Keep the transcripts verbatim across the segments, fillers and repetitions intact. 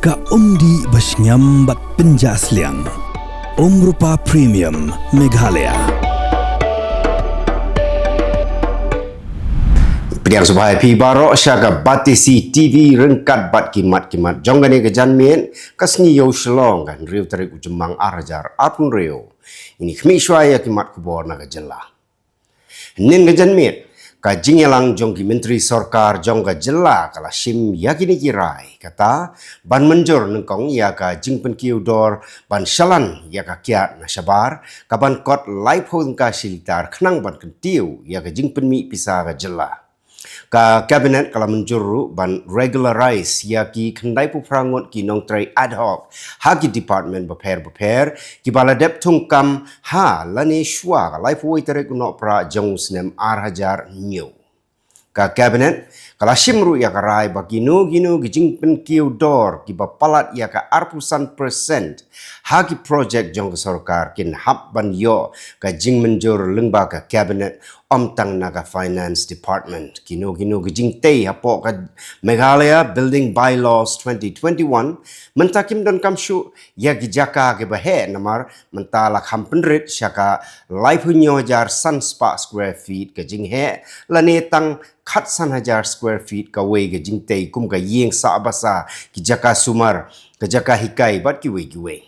Ka umdih ba shngiam bad pynjah sliang. Umrupa Premium Meghalaya. Pdiang sngewbha ïa phi baroh sha ka Batesi T V ryngkat bad ki mat ki mat jong kane ka janmiet, ka sngi Ïew Shillong, ka hynriew tarik u Jymmang ar hajar arphew hynriew. Ngin ïa khmih shuwa ïa ki mat khubor na ka jylla. Hynnin ka janmiet, ka jingïalang jong ki myntri sorkar jong ka jylla ka la shim ïa kine ki rai, kata ban mynjur nyngkong ïa ka jingpynkiew dor ban shalan ïa ka kiad na shabar, ka ban kot laiphew tyngka shi litar khnang ban kyntiew ïa ka jingpynmih pisa ka jylla. Ka Cabinet ka la mynjur ruh ban regularize ïa ki khyndaiphew phra ngut ki nongtrei ad hoc ha ki department bapher bapher, kiba la dep thung kam ha lane shuwa ka laiphew wei tarik u Nohprah jong u snem ar hajar hynñiew. Ka Cabinet ka la shim ruh ïa ka rai ba kino kino ki jingpynkiew dor kiba palat ïa ka arphew san percent ha ki projek jong ka sorkar kin hap ban ïoh ka jingmynjur lyngba ka Cabinet, ym tang na ka Finance Department. Kino kino ki jingtei hapoh ka Meghalaya Building Bylaws twenty twenty-one mynta kim donkam shuh ïa ki jaka kiba heh, namar mynta la kham pynrit sha ka laiphew hynñiew hajar san spah square feet ka jingheh, lane tang khatsan hajar square feet kawei ka jingtei, kum ka ïing sah basa, ki jaka sumar, ka jaka hikai bad kiwei kiwei.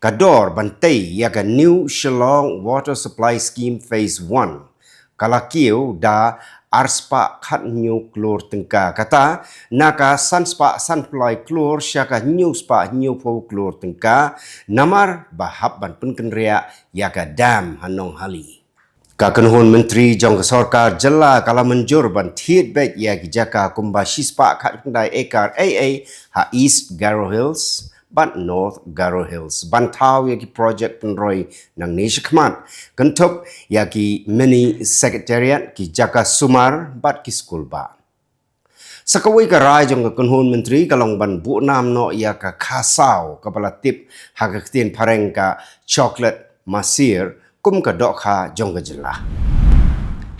Ka dor ban tei ïa ka New Shillong Water Supply Scheme Phase one ka la kiew da ar spah khathynñiew klur tyngka, kata na ka san spah sanphew lai klur sha ka hynñiew spah hynñiewphew klur tyngka, namar ba hap ban pynkynriah ïa ka dam ha Nonghali. Ka kynhun myntri jong ka sorkar jylla ka la mynjur ban thied beit ïa ki jaka kumba shispah khatkhyndai ekar ei ei ha East Garo Hills bad North Garo Hills ban thaw ïa ki projek pynroi nangne shakhmat, kynthup ïa ki mini secretariat, ki jaka sumar bad ki skul bah. Sa kawei ka rai jong ka kynhun myntri ka long ban buh nam noh ïa ka khasaw kaba la tip ha ka ktien phareng ka chocolate masir kum ka dohkha jong ka jylla.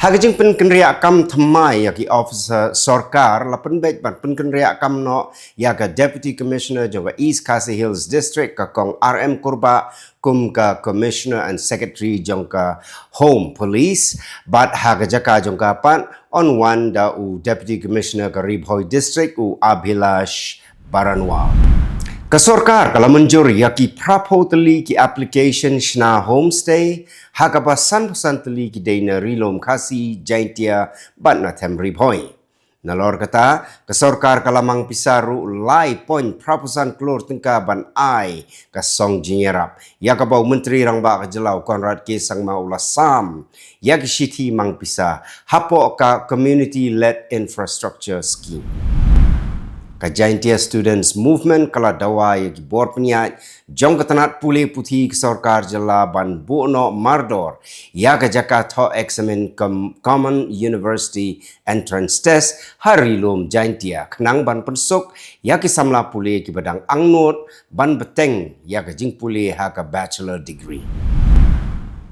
Ha ka jingpynkynriah kam thymmai ïa ki officer sorkar, la pynbeit ban pynkynriah kam noh ïa ka Deputy Commissioner jong ka East Khasi Hills District, ka Kong R M Kurbah, kum ka Commissioner and Secretary jong ka Home Police, bad ha ka jaka jong ka pat yn wan da u Deputy Commissioner ka Ri Bhoi District, u Abhilash Baranwal. Ka sorkar ka la mynjur ïa ki phraphew tylli ki application shna homestay, ha kaba sanphew san tylli ki dei na Ri Lum Khasi, Jaintia bad na Them Ri Bhoi. Nalor kata, ka sorkar ka la mang pisa ruh lai point phraphew san klur tyngka ban ai ka song jingïarap, ïa kaba u Myntri Rangbah ka jylla u Conrad K Sangma u la sam ïa ki shithi mang pisa hapoh ka Community Led Infrastructure Scheme. Ka Jaintia Students Movement ka la dawa ïa ki bor pynïaid jong ka tnat pule puthi ka sorkar jylla ban buh noh mardor ïa ka jaka thoh eksamin Com-, Common University Entrance Test ha Ri Lum Jaintia, khnang ban pynsuk ïa ki samla pule kiba dang angnud ban bteng ïa ka jingpule ha ka bachelor degree.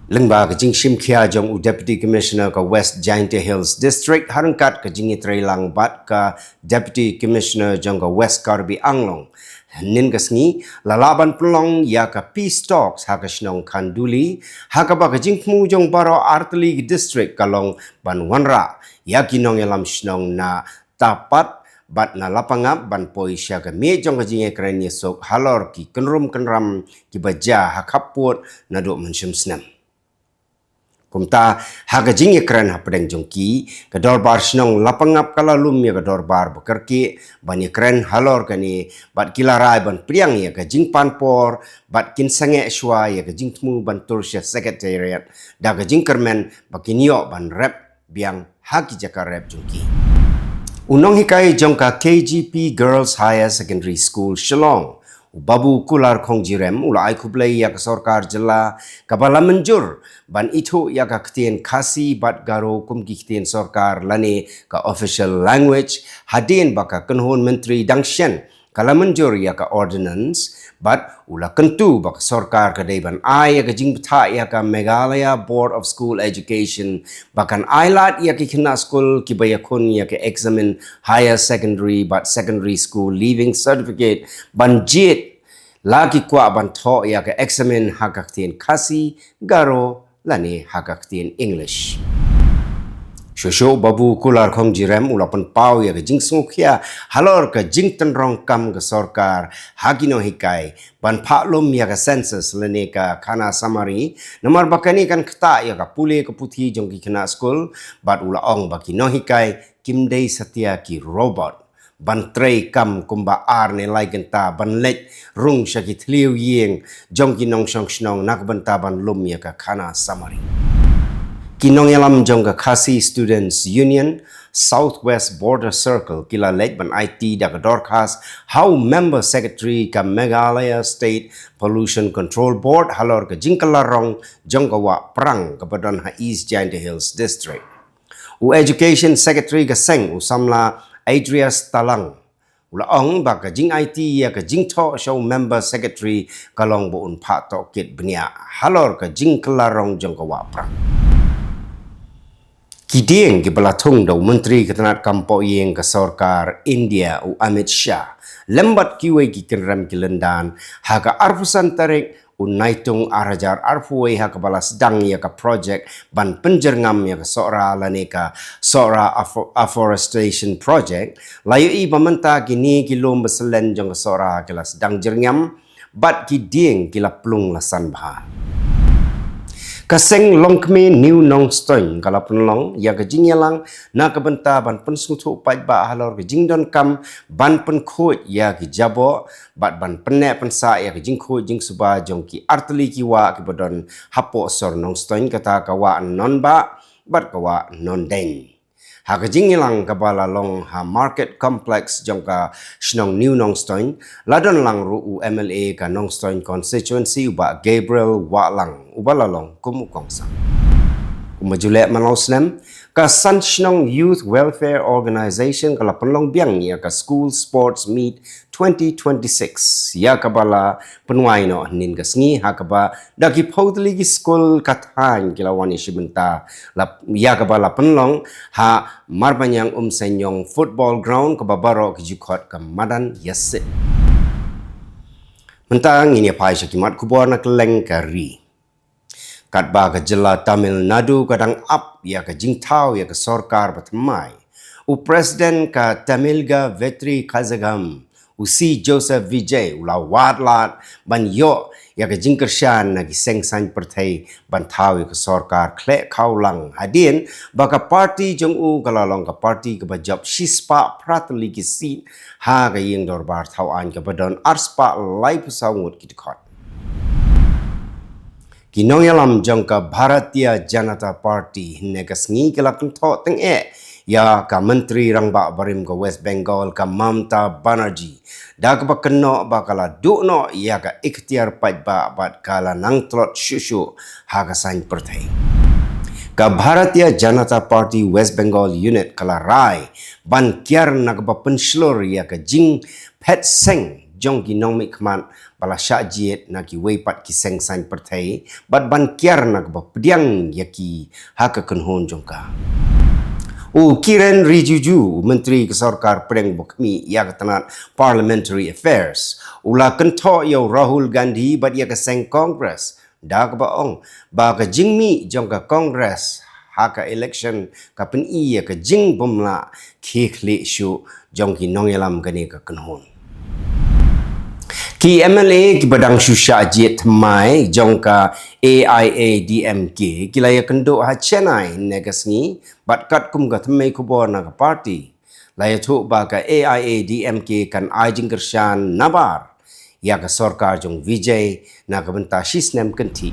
Lyngba ka jingshim khia jong u Deputy Commissioner ka West Jaintia Hills District, ha ryngkat ka jingïatreilang bad ka Deputy Commissioner jong ka West Karbi Anglong, hynnin ka sngi la lah ban pynlong ïa ka Peace Talks ha ka shnong Khanduli, ha kaba ka jingthmu jong baroh artylli ki district ka long ban wanrah ïa ki nongïalam shnong na Tapat bad na Lapangap ban poi sha ka miej jong ka jingïakren ïasuk halor ki kynrum kynram kiba jia ha khappud naduh mynshem snem. Kumta, ha ka jingïakren hapdeng jong ki, ka dorbar shnong Lapangap ka la lum ïa ka dorbar ba kyrkieh ban ïakren halor kane, bad ki la rai ban pdiang ïa ka jingpan por bad kin sangeh shuwa ïa ka jingthmu ban tur sha Secretariat da ka jingkyrmen ba kin ïoh ban rep biang ha ki jaka rep jong ki. U nonghikai jong ka K G P Girls Higher Secondary School Shillong, u Babu Kular Khongjirem, u la ai khublei ïa ka sorkar jylla kaba la mynjur ban ithuh ïa ka ktien Khasi bad Garo kum ki ktien sorkar lane ka official language, hadien ba ka kynhun myntri dang shen ka la mynjur ïa ka ordinance, bad u la kyntu ba ka sorkar ka dei ban ai ïa ka jingbthah ïa ka Meghalaya Board of School Education ba kan ai lad ïa ki khynnah skul kiba ïakhun ïa ka eksamin higher secondary bad secondary school leaving certificate ban jied la ki kwah ban thoh ïa ka eksamin ha ka ktien Khasi, Garo, lane ha ka ktien English. Shuh shuh Babu Kular Khongjerem u la pynpaw ïa ka jingsngewkhia halor ka jingtynrong kam ka sorkar ha ki nonghikai ban phah lum ïa ka census lane ka khana samari, namar ba kane kan ktah ïa ka pule ka puthi jong ki khynnah skul, bad u la ong ba ki nonghikai kim dei satia ki robot ban trei kam kumba ar ne lai kynta ban leit rung sha ki thliew ïing jong ki nongshong shnong na ka bynta ban lum ïa ka khana samari. Ki nongïalam jong ka Khasi Students Union South West Border Circle ki la leit ban aiti da ka dorkhas ha u member secretary ka Meghalaya State Pollution Control Board halor ka jingkylla rong jong ka wah prang kaba don ha East Jaintia Hills District. U Education Secretary ka seng u samla Adrius Talang u la ong ba ka jingaiti ïa ka jingthoh sha u member secretary ka long ba un phah tohkit bniah halor ka jingkylla rong jong ka wah prang. Ki dieng kiba la thung da u Myntri ka tnat kam poh ïing ka sorkar India u Amit Shah lem bad kiwei ki kynrem ki lyndan ha ka arphew san tarik u Naitung ar hajar arphew wei ha kaba la sdang ïa ka projek ban pynjyrngam ïa ka Sohra lane ka Sohra Afo-, Afforestation Project. La ïohi ba mynta kine ki lum ba syllen jong ka Sohra ki la sdang jyrngam bad ki dieng ki la plung la san bha. Ka seng longkmie New Nongstoiñ ka la pynlong ïa ka jingïalang na ka bynta ban pynsngewthuh paidbah halor ka jingdonkam ban pynkhuid ïa ki jaboh bad ban pynneh pynsah ïa ka jingkhuid jingsuba jong ki artylli ki wah kiba don hapoh sor Nongstoiñ, kata ka wah Nonbah bad ka wah Nondeiñ. Ha ka jingïalang kaba la long ha Market Complex jong ka shnong New Nongstoiñ, la don lang ruh u M L A ka Nongstoiñ Constituency u Bah Gabriel Wahlang uba la long kum u kongsan. Kumba ju leh man la u snem, ka San Shnong Youth Welfare Organization ka la pynlong biang ïa ka School Sports Meet twenty twenty-six ïa kaba la pynwai noh hynnin ka sngi ha kaba da ki phew tylli ki skul ka thaiñ ki la wan ïashim bynta, la, ïa kaba la pynlong ha Marbaniang Umseiñiong Football Ground kaba baroh ki ju khot ka madan ïasih. Mynta ngin ïa phai sha ki mat khubor na kylleng ka ri. Katba ka jylla Tamil Nadu ka dang ap ïa ka jingthaw ïa ka sorkar ba thymmai, u President ka Tamilga Vetri Kazhagam, u C Joseph Vijay, u la wad lad ban ïoh ïa ka jingkyrshan na ki seng saiñ pyrthei ban thaw ïa ka sorkar khleh khawlang, hadien ba ka party jong u ka la long ka party kaba jop shispah phra tylli ki seat ha ka ïing dorbar thaw aiñ kaba don arspah laiphew saw ngut ki dkhot. Ki nongïalam jong ka Bharatiya Janata Party hynne ka sngi ki la kynthoh tyngeh ïa ka Myntri Rangbah barim ka West Bengal ka Mamata Banerjee da kaba kynnoh ba ka la duh noh ïa ka iktiar paidbah bad ka la nang tlot shuh shuh ha ka saiñ pyrthei. Ka Bharatiya Janata Party West Bengal Unit ka la rai ban kiar na kaba pynshlur ïa ka jingphet seng jong ki nongmihkhmat ba la shah jied na kiwei pat ki seng saiñ pyrthei bad ban kiar na kaba pdiang ïa ki ha ka kynhun jong ka. U Kiren Rijiju, u Myntri ka Sorkar Pdeng ba khmih ïa ka tnat Parliamentary Affairs, u la kynthoh ïa u Rahul Gandhi bad ïa ka seng Congress da kaba ong ba ka jingmih jong ka Congress ha ka election ka pyni ïa ka jingbymlah khie khlieh shuh jong ki nongïalam kane ka kynhun. Ki M L A kiba dang shu shah jied thymmai jong ka A I A D M K ki la ïakynduh ha Chennai hynne ka sngi bad katkum ka thymmei khubor na ka party, la ïathuh ba ka A I A D M K kan ai jingkyrshan nabar ïa ka sorkar jong Vijay na ka bynta shisnem kynthih.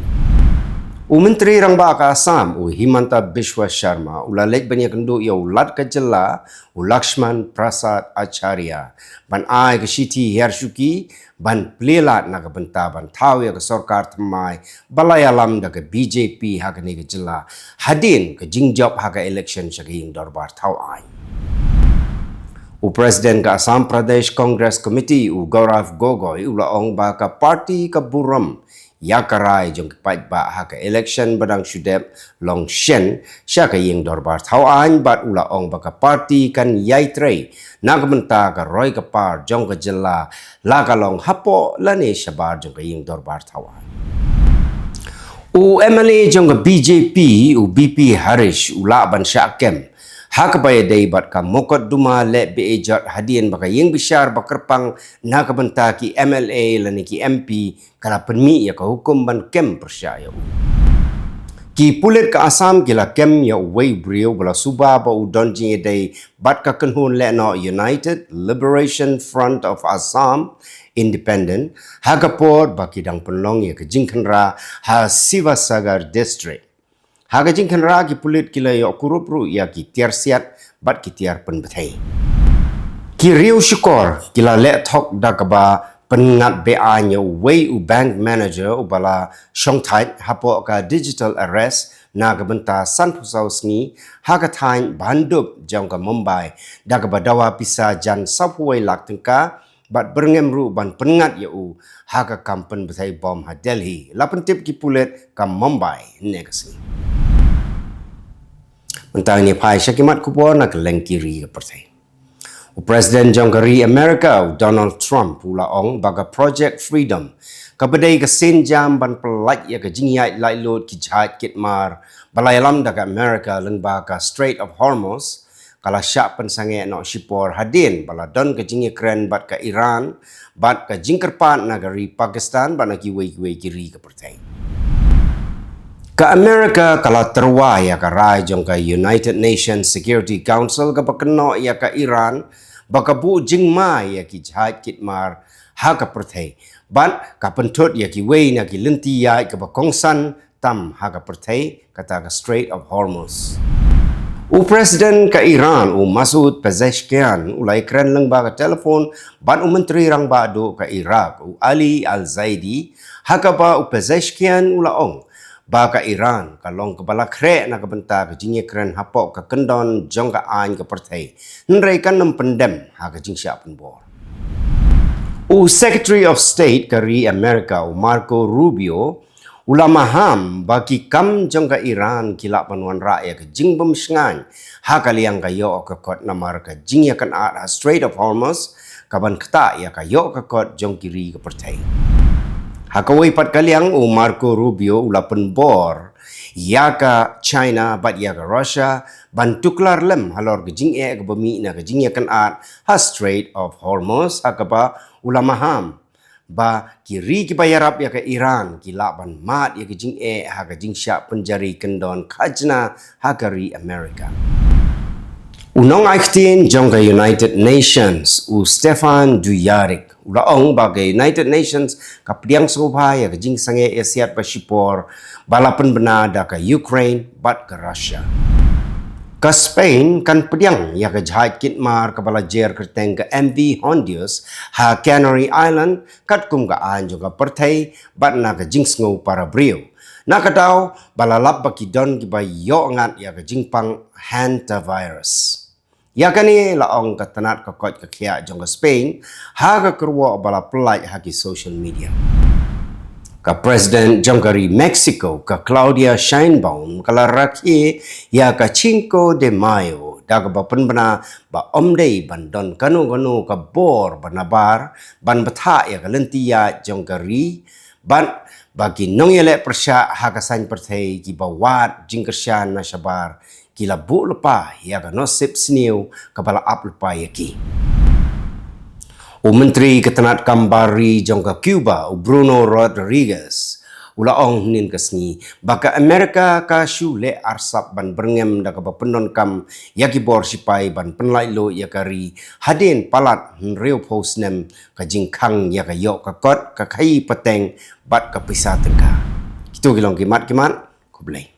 U Myntri Rangbah ka Assam, u Himanta Biswa Sharma, u la leit ban ïakynduh ïa u Lat ka jylla, u Lakshman Prasad Acharya, ban ai ka shithi hiar shuki ban plie lad na ka bynta ban thaw ïa ka sorkar thymmai ba la ïalam da ka B J P ha kane ka jylla hadien ka jingjop ha ka election sha ka ïing dorbar thaw aiñ. U President ka Assam Pradesh Congress Committee, u Gaurav Gogoi, u la ong ba ka party ka burom ïa ka rai jong ki paidbah ha ka election ba dang shu dep long shen sha ka ïing dorbar thaw aiñ, bad u la ong ba ka party kan ïai trei na ka bynta ka roi ka par jong ka jylla, la ka long hapoh lane shabar jong ka ïing dorbar thaw aiñ. U M L A jong ka B J P, u B P Harish, u lah ban shah kem ha kaba ïadei bad ka mokotduma leh beh jot hadien ba ka ïing bishar ba kyrpang na ka bynta ki M L A lane ki M P ka la pynmih ïa ka hukum ban kem pyrshah ïa u. Ki pulit ka Assam ki la kem ïa uwei u briew ba la suba ba u don jingïadei bad ka kynhun lehnoh United Liberation Front of Assam, Independent, ha ka por ba ki dang pynlong ïa ka jingkhynra ha Sivasagar District. Ha ka jingkhynra, ki pulit ki la ïoh kurup ruh ïa ki tiar siat bad ki tiar pynbthei. Ki riew shukor ki la leh thok da kaba pynngat be-aiñ ïa uwei u bank manager uba la shongthait hapoh ka digital arrest na ka bynta sanphew saw sngi ha ka thaiñ Bhandup jong ka Mumbai, da kaba dawa pisa jan sawphew wei lak tyngka, bad byrngem ruh ban pynngat ïa u ha ka kam pynbthei bom ha Delhi, la pyntip ki pulit ka Mumbai hynne ka sngi. Mynta ngin ïa phai sha ki mat khubor na ka lyngkha ri ka pyrthei. U President jong ka ri America, u Donald Trump, u la ong ba ka Project Freedom, kaba dei ka sienjam ban pyllait ïa ka jingïaid laitluid ki jhaid kit mar ba la ïalam da ka America lyngba ka Strait of Hormuz, ka la shah pynsangeh noh shipor hadien ba la don ka jingïakren bad ka Iran, bad ka jingkyrpad na ka ri Pakistan bad na kiwei kiwei ki ri ka pyrthei. Ka America ka la tyrwa ïa ka rai jong ka United Nations Security Council kaba kynnoh ïa ka Iran ba ka buh jingma ïa ki jhaid kit mar ha ka pyrthei, bad ka pynthut ïa kiwei na ki lynti ïaid kaba kongsan tam ha ka pyrthei, kata ka Strait of Hormuz. U President ka Iran, u Masoud Pezeshkian, u la ïakren lyngba ka telephone bad u Myntri Rangbah Duh ka Iraq, u Ali Al-Zaidi, ha kaba u Pezeshkian u la ong ba ka Iran ka long kaba la khreh na ka bynta ka jingïakren hapoh ka kyndon jong ka aiñ ka pyrthei, hynrei kan ym pyndem ha ka jingshah pynbor. U Secretary of State ka ri America, u Marco Rubio, u la maham ba ki kam jong ka Iran ki lah ban wanrah ïa ka jingbymshngaiñ ha ka liang ka ïoh ka kot namar ka jingïakynad ha Strait of Hormuz, ka ban ktah ïa ka ïoh ka kot jong ki ri ka pyrthei. Ha kawei pat ka liang, u Marco Rubio u la pynbor ïa ka China bad ïa ka Russia ban tuklar lem halor ka jingeh kaba mih na ka jingïakynad ha Strait of Hormuz, ha kaba u la maham ba ki ri kiba ïarap ïa ka Iran ki lah ban mad ïa ka jingeh ha ka jingshah pynjari kyndon khajna ha ka ri America. U nongai ktien jong ka United Nations, u Stefan Dujarric, u la ong ba ka United Nations ka pdiang sngewbha ïa ka jingsangeh ïasiat ba shipor ba la pynbna da ka Ukraine bad ka Russia. Ka Spain kan pdiang ïa ka jhaid kit mar kaba la jer kyrteng ka M V Hondius ha Canary Island, katkum ka aiñ jong ka pyrthei bad na ka jingsngew para briew, na ka daw ba la lap ba ki don kiba ïoh ngat ïa ka jingpang hantavirus. Ïa kane la ong ka tnat ka koit ka khiah jong ka Spain ha ka kyrwoh ba la pyllait ha ki social media. Ka President jong ka ri Mexico, ka Claudia Sheinbaum, ka la rakhe ïa ka Cinco de Mayo da kaba pynbna ba ym dei ban don kano kano ka bor ba nabar ban bthah ïa ka lynti ïaid jong ka ri, bad ba ki nongïaleh pyrshah ha ka saiñ pyrthei kiba wad jingkyrshan na shabar ki la buh lypa ïa ka nusip sniew kaba la ap lypa ïa ki. U Myntri ka tnat kam bar ri jong ka Cuba, u Bruno Rodriguez, u la ong hynnin ka sngi ba ka America ka shu leh arsap ban byrngem da kaba pyndonkam ïa ki bor shipai ban pynlaitluid ïa ka ri hadien palat hynriewphew snem ka jingkhang ïa ka ïoh ka kot, ka khaïi pateng bad ka pisa tyngka. Kito ki long ki mat ki mat. Khublei.